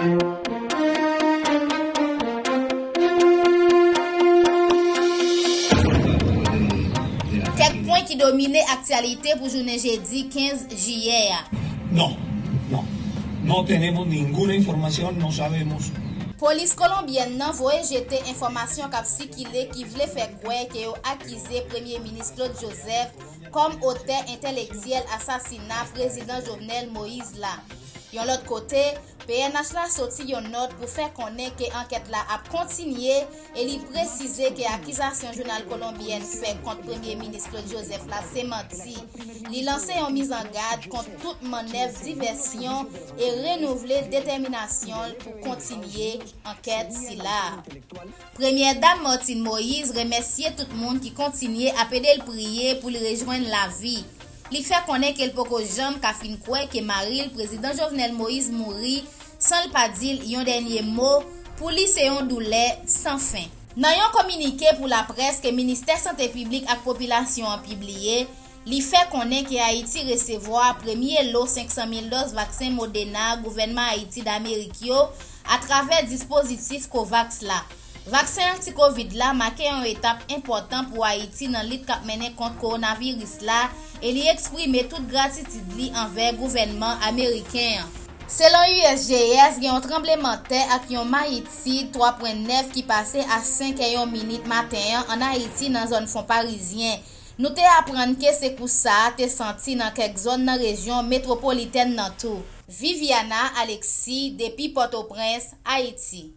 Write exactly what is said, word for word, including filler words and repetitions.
Kèk pwen ki domine aktyalite pou jounen jedi kenz jiyè a. No, no. No tenemos ninguna información, no sabemos. Polis kolonbyèn nan voye jete enfòmasyon k ap sikile ki vle fè kwè ke yo akize Premye Minis Claude Joseph kòm otè entèlektyèl asasina Prezidan Jovenel Moïse la. Yon lòt kote, P N H la soti yon nòt pou fè konnen ke ankèt la ap kontinye e li presize ke akizasyon jounal kolonbyèn fè kont Premye Minis Claude Joseph la se manti. Li lanse yon mizangad kont tout mannèv divèsyon e renouvle detèminasyon l pou kontinye ankèt sila a. Premyè Dam Martine Moïse remèsye tout moun ki kontinye ap ede l priye pou li rejwenn lavi. Li fè konnen ke l poko janm ka fin kwè ke mari l, Prezidan Jovenel Moïse, mouri san l pa di l yon dènye mo. Pou li, se yon doulè san fen. Nan yon kominike pou laprès ke Ministè Sante Piblik ak Popilasyon an pibliye, li fè konnen ke Ayiti resevwa premye lo senk san mil dòz vaksen Moderna gouvènman Ayiti Damerik yo atravè dispozitif COVAX la. Vaksen anti-Covid la make yon etap enpòtan pou Ayiti nan lit k ap mennen kont kowonaviris la e li eksprime tout gratitid li anvè gouvènman ameriken an. Selon U S G S, gen yon tranblemanntè ak yon mayitid twa pwen nèf ki pase a senk è yon minit maten an ann Ayiti nan zòn Fon Parizyen. Nou te aprann ke sekous sa a te santi nan kèk zòn nan rejyon metwopolitèn nan tou. Viviana Alexis, depi Pòtoprens, Ayiti.